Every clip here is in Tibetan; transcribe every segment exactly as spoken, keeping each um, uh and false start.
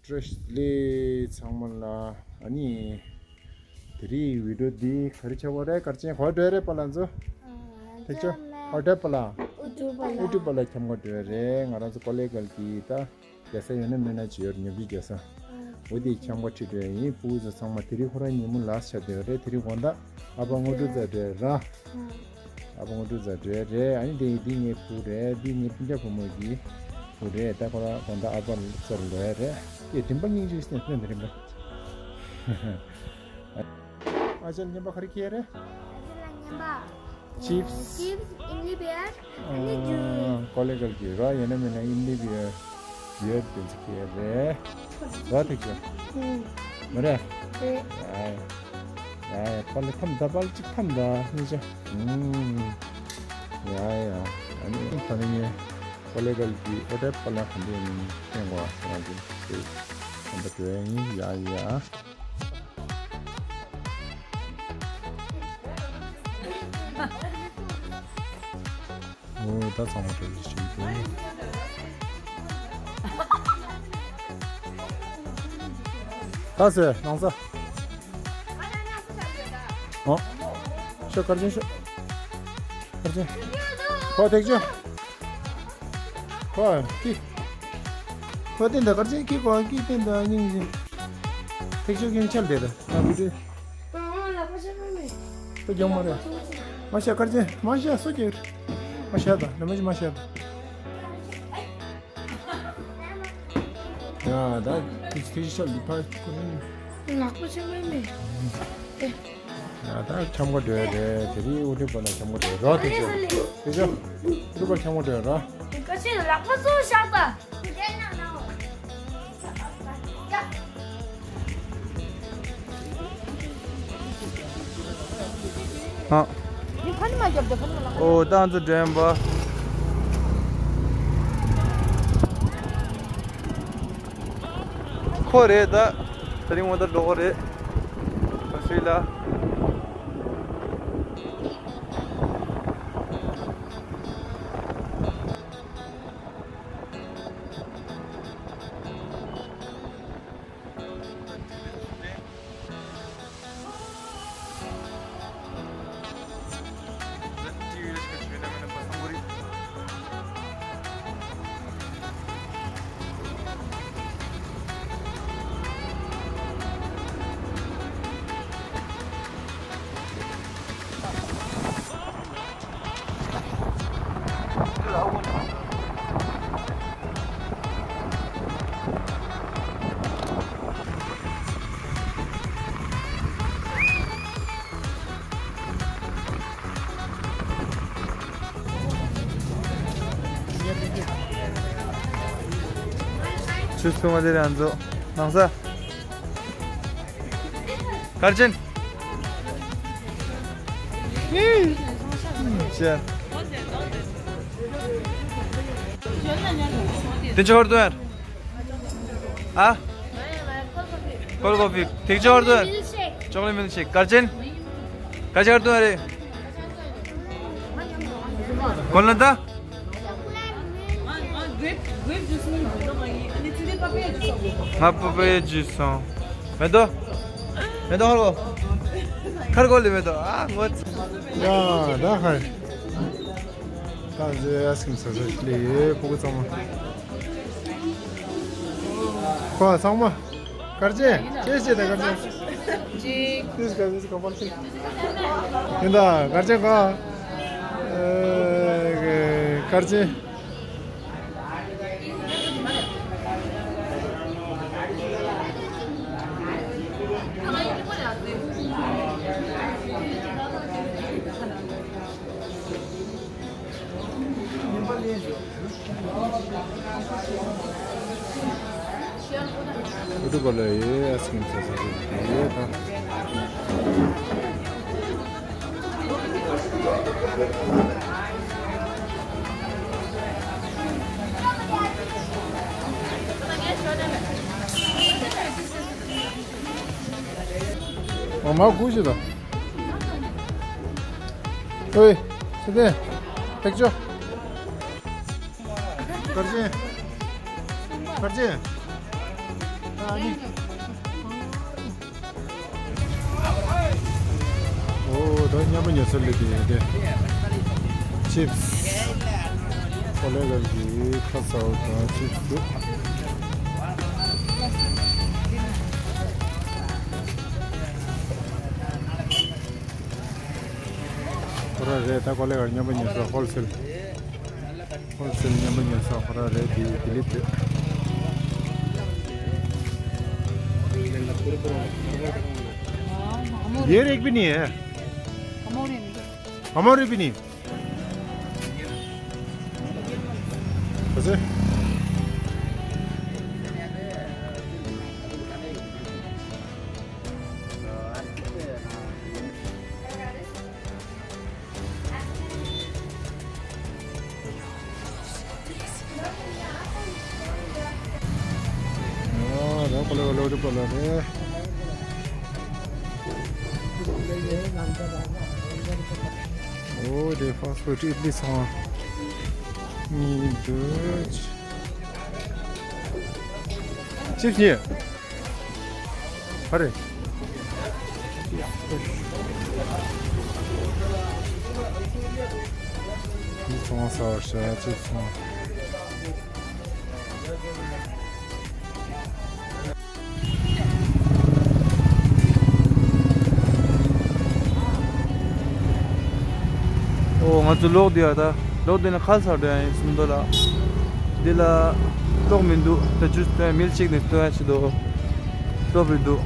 བཀྲ་ཤིས་བདེ་ལེགས་ཚང་མ་ལ། ཨ་ནི། དེ་རིང་བི་ཌི་ཡོ་འདི་ག་རེ་བྱ་བ་རེད། གར་ཅན་ག་པར་འགྲོ་ཡ་རེད་པཱ་ལགས་ཚོ། ཨ། ཐེག་ཆོས་ག་པར་འགྲོ་ཡ་པཱ་ལགས། ཨུ་ཊུ་པཱ་ལགས། ཨུ་ཊུ་པཱ་ལགས་འཁྱམ་ག་འགྲོ་ཡ་རེད། ང་རང་ཚོ་ཀོ་ལེ་གལ་གྱི་ད་རྒྱལ་ས་ཡོད་ན་མེད་ན་ཅི་ཡོད་ཉོ་རྒྱུ་རྒྱལ་ས། ཨ། འོ་དེ་འཁྱམ་ག་ཁྲིད་འགྲོ་ཡ་ཡིན། ཕྲུ་གུ་ཚོ་ཚང་མ་དེ་རིང་ཁོ་རང་ཉིན་མོ་ལ་ཆ་བསྡད་ཡོད་རེད། དེ་རིང་དགོང་དག་ཨ་ཕ་དངོས་གྲུབ་རྩེ་འགྲོ་ཡ་ར། ཨ་ཕ་དངོས་གྲུབ་རྩེ་འགྲོ་ཡ་རེད། ཨ་ནི་དེ་འདི་ངའི་བུ་རེད། འདི་ངའི་སྤུན་ཀྱག་བུ་མོ་གི་བུ་རེད། ད་ཁོ་རང་དགོང་དག་ཨ་ཕ་རྩེ་རུ་འགྲོ་ཡ་རེད། དེ་རིན་པ་སྙིང་རྗེ་ཞིག་སྟོན་རིན་པ། ཨ་ཅག་ལ་ཉན་པ་ག་རེ་ཁྱེར་རེད། ཨ་ཅག་ལ་ཉན་པ། ཅིབས། ཅིབས་ཨིན་ལི་བི་ཡར། ཨ་ནི་ཇུ། ཀོ་ལེ་གལ་གྱི་ར་ཡོད་ན་མེད་ན་ཨིན་ལི་བི་ཡར་ཡོད་དེ་ཚོ་ཁྱེར་རེད། ར་ཐེག་ཆོས། ཨུ། མ་རེད། རེད། ཡ་ཡ། ཡ་ཡ། པཱ་ལགས་འཐམ་ད། པཱ་ལགས་གཅིག་འཐམ་ད་ནི་ཅག་ཨུམ། ཡ་ཡ། ཨ་ནི་ད་ནི་ངས་ཀོ་ལེ་གལ་གྱི་ཨོ་ཌར་པཱ་ལགས་ག་འདྲ་ཡིན་སྟོན་གོ་ང་ཚོ་དེ་ག་འདྲ་འགྲོ་ཡ་ཡིན། ཡ་ཡ། འོ་ད་ཚང་མ་གྲོས་ཀྱི་ཞིག་འདུག་ད་ཟེར་ནང་ས། ཨོ། ཤོག་གར་ཅན་ཤོག་གར་ཅན། ཁོ་ཐེག་ཆོས། ཁོ་ཀི། ཁོ་བསྟན་ད་གར་ཅན་ཀི། ཁོ་ཀི་བསྟན་ད་སྙིང་རྗེ། ཐེག་ཆོས་ཀྱི་ཆལ་དེ་ད་ང་བི་ཏྲི། ཨ་ལག་པ་ཆག་མེད་མེད། ཁོ་རྒྱང་མ་རེད། མ་ཤ་གར་ཅན་མ་ཤ་སོ་ཀྱི། མ་ཤ་ད་ནམ་མ་ཅི་མ་ཤ་ད། ཡ་ད་ཐེག་ཆོས་ལི་ཕ་ཁོ་ནི། ལག་པ་ཆག་མེད་མེད། ཨེ། ཡ་ད་འཁྱམ་ག་འགྲོ་ཡ་རེད། དེ་རིང་ཨུ་ཊུ་པཱ་ལགས་འཁྱམ་ག་འགྲོ་ཡ་ར། ཐེག་ཆོས་ཐེག་ཆོས་ཨུ་ཊུ་པཱ་འཁྱམ་ག་འགྲོ་ཡ་ར། ཀ་ཆེ་ལག་པ་ཚོ་བཞག་ད། ཨ། འདི་ཕ་ནི་མ་རྒྱབ་ད་ཕ་ནི་མ་ལག་པ། ཨོ་ད་ང་ཚོ་འགྲེམས་པ། ཁོ་རེད་ད། དེ་རིང་ངོ་ད་འགྲོ་གི་རེད། ཨ་སི་ལ། ཆུ་སྲུང་བ་དེ་རང་ཚོ་ནང་ས། གར་ཅན། ཤ། དེ་ཆོ་ཧར་དུ་ཡར། ཨ། ཀོལ་ཀོ་ཕི། ཐེག་ཆོ་ཧར་དུ་ཡར། ཅོག་ལེ་མིལ་ཤེག་གར་ཅན། གར་ཅན་ཧར་དུ་ཡར་རེད། ཀོལ་ན་ད། ང་པ་པའི་ཇུས་སོང་། མེ་ཏོག་མེ་ཏོག་ཧར་གོ། ཁར་གོ་ལི་མེ་ཏོག་ཨ་ངོ་། ཡ་ད་ཧར། ད་ཟེ་ཨ་སི་ཁིམ་ས་ས་ལེ་ཡེ་ཕྲུ་གུ་ཚང་མ། ཁོ་ཚང་མ། གར་ཅན། ཅེས་ཅེས་ད་གར་ཅན། ཅིག་ཏིས་ག་ཏིས་ག་པར་ཅིག་ཡིན་ད་གར་ཅན་ག་ཨེ། གར་ཅན། ཨུ་ཏུ་པ་ལ་ཡེ་ཨ་སི་ཁིམ་ས་ས་ཡེ་ད། ཨ་མ་གུ་ཞིག་ད། ཨོའི། ཚེ་བརྟན། ཐེག་ཆོས། གར་ཅན། གར་ཅན། ཨོ་ད་མཉམ་པོ་ཉོ་ས་སླེབས་དེ་ཡོད་དེ། ཅིབས། ཀོ་ལེ་གར་གྱི་ཁ་ཟ་བ་དང་ཅིབས་འདུག་ཁོ་ར་རེད། ད་ཀོ་ལེ་གར་མཉམ་པོ་ཉོ་ས་ཧོལ་སེལ། ཧོལ་སེལ་མཉམ་པོ་ཉོ་ས་ཁོ་ར་རེད། དེ་དེ་ལེབ་རེད། ये रेक भी नहीं है। हमारे भी नहीं। कैसे? ཨོ་ར་ཀོ་ལེ་ཀོ་ལེ་ཀོ་ལེ་རེད། ཨོ་དེ་ཕ་སི་ཕུཌ་ཨི་ཌི་ལི་ཚང་མ་གཉིས་འདུག་ཅིབས་གཉིས། ཧ་རེ། འདི་ཚོང་ཟ་བར་བྱ་ཅིག་སོང་། ཨོ་ང་ཚོ་ལོག་དེ་ཡ་ད་ལོག་དེ་ན་ཁ་ཚར་འགྲོ་ཡ་ཡིན་སུམ་མདོ་ལ། འདི་ལ་ལོག་མི་འདུག་ད་ཇུས་སྟོན་མིལ་ཤེག་ནས་སྟོན་ཡ་ཆེད་དུ་ལོག་རེད་འདུག་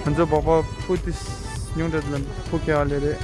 ང་ཚོ་སྦག་སྦག་ཕུ་ཏི་ཉུང་འདྲ་ལ་ཕུ་ཁེ་ཨ་ལེ་རེད།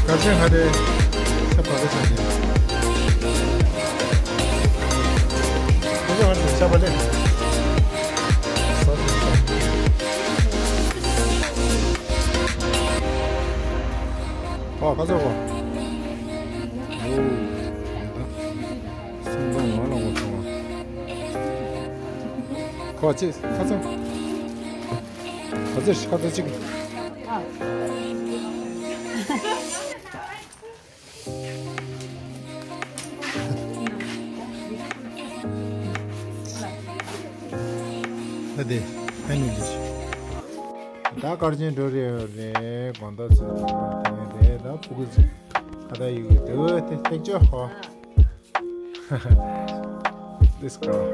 ཁ་ཆེ་ཧ་རེ་ཤ་བ་རེ་ཤ་རེ། ཁ་ཆེ་ཧ་རེ་ཤ་བ་ལེ། ས་རེ་ཤ། ཨ་ཁ་ཆེ་ཧོ། ཨོ། ཡ་ད། སེམས་ཙམ་ང་ལ་ངོ་ཚ་བ། ཁ་ཆེ་ཁ་ཆེ། ཁ་ཆེ་ཁ་ཆེ་ཅིག། ཨ། ད་དེ་ཨ་ནི་འདི་ཞིག་ད་སྐར་ཆེན་འགྲོ་རེ་ཡོད་རེད། དགོང་དག་ཚོད་དེ་ནས་དེ་ད་ཕྲུ་གུ་ཚོ་ཁ་ད་ཡིག་གི་དེ་དེ་ཐེག་ཆོས་ཧོ། This girl.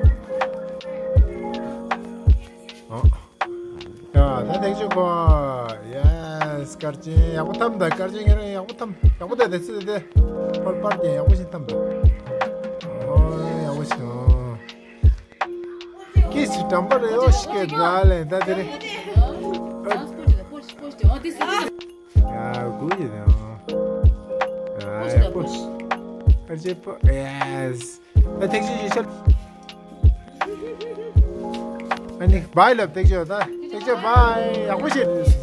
ཨོ། ཡ་ད་ཐེག་ཆོས་ཧོ། Yes. སྐར་ཆེན་ཡག་པོ་འཐམ་ད། སྐར་ཆེན་ཁྱེད་རང་ཡག་པོ་འཐམ། ཡག་པོ་ད་དེ་ཚོད་དེ་ཕར་པར་གྱིན་ཡག་པོ་ཞིག་འཐམ་ད། ཨོ་ཡག་པོ་ཞིག་ཨོ། ཀི་སི་དམ་པ་རེ་ཡོ་ཤི་ཀེ་ར་ལེ་ད་དེ་རེ། ཡ་གུ་ཡི་ནོ། ཡ་ཡ་པོ། ཨར་ཇེ་པོ། Yes. ད་ཐེག་ཆོས་ཡོད་ཤག་ཨ་ནི་བྷའི་ལབ། ཐེག་ཆོས། ད་ཐེག་ཆོས་བྷའི། ཡག་པོ་བྱེད།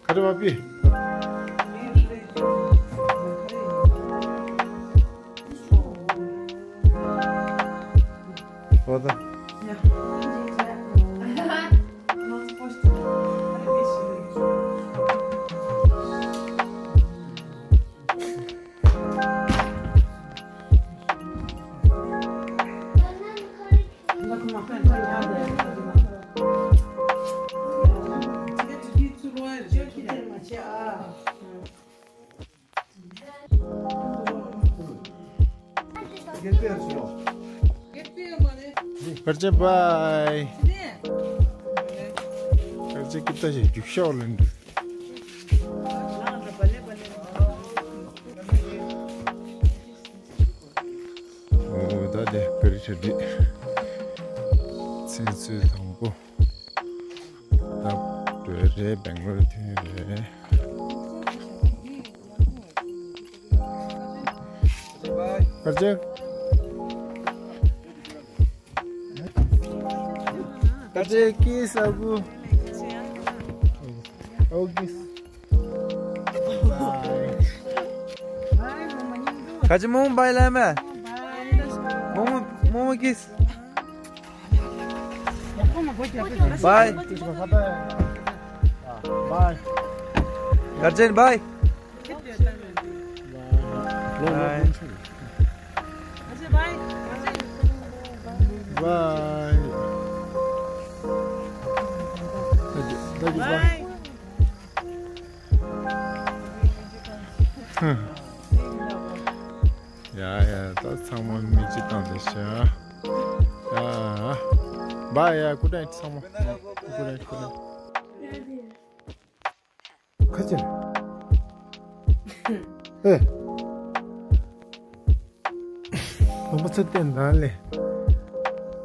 ཁ་རེ་བ་པི། ཨོ་ད། སྐར་ཆེན་བྷའི། སྐར་ཆེན་ཀི་ཏ་ཞིག་རྒྱུག་ཤོག་ལེན་འདུག་ཨོ་ད་དེ་པེ་རི་ཤ་འདི་ཚན་ཚོད་དང་པོ། ད་བྲོས་རེད། སྦེང་ལོར་ཐོན་རེད། སྐར་ཆེན། སྐར་ཆེན་ཀི་སི་ཨ་ཁུ། ཨོ་ཀི་སི། སྐར་ཆེན་མོ་བྷའི་ལབ་མེད། མོ་མོ་མོ་མོ་ཀི་སི། བྷའི། བྷའི། སྐར་ཆེན་བྷའི། བྷའི། བྷའི། བྷའི། ཡ་ཡ། ད་ཚང་མ་མིག་ཅིག་བཏང་བསྡད་ཤག་ཡ། བྷའི། ཡ། Good night ཚང་མ། Good night, good night. ཁ་ཅིག་ཨེ། ལོ་མ་ཚོད་བསྟན་ད་ལེ།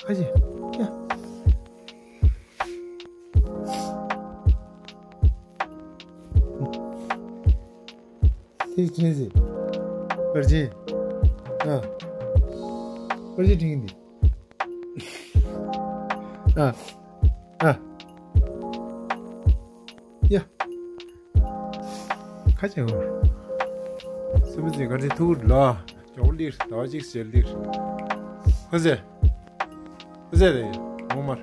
ཁ་ཅིག་ཡ། དེ་ཅི་ཟེར། པར་ཅན། ཨ། པར་ཅན་དྲིན་འདི། ཨ། ཨ། ཡ། ཁ་ཅིག་ཨོ། སུ་མི་ཟིན་གར་ཅིག་ཐུག་ལ། ཇོ་ལིར་ཟླ་བ་གཅིག་ཟེར་ལིར། ཧ་ཟེ། ཧ་ཟེ་རེད་ངོ་མར།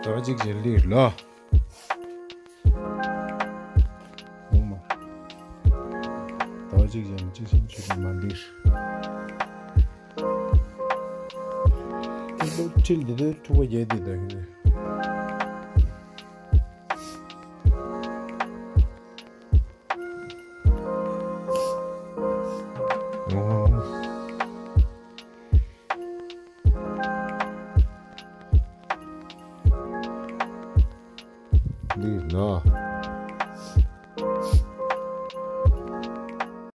ཟླ་བ་གཅིག་ཟེར་ལིར་ལ། ངོ་མ། ཟླ་བ་གཅིག་ཟེར་གཅིག་ཤིང་ཆུ་དང་མ་ལིར། ཁྲིལ་འདི་དུས་ཐུག་པ་རྒྱས་འདི་དང་ཧི་ནི། འདི་ལ།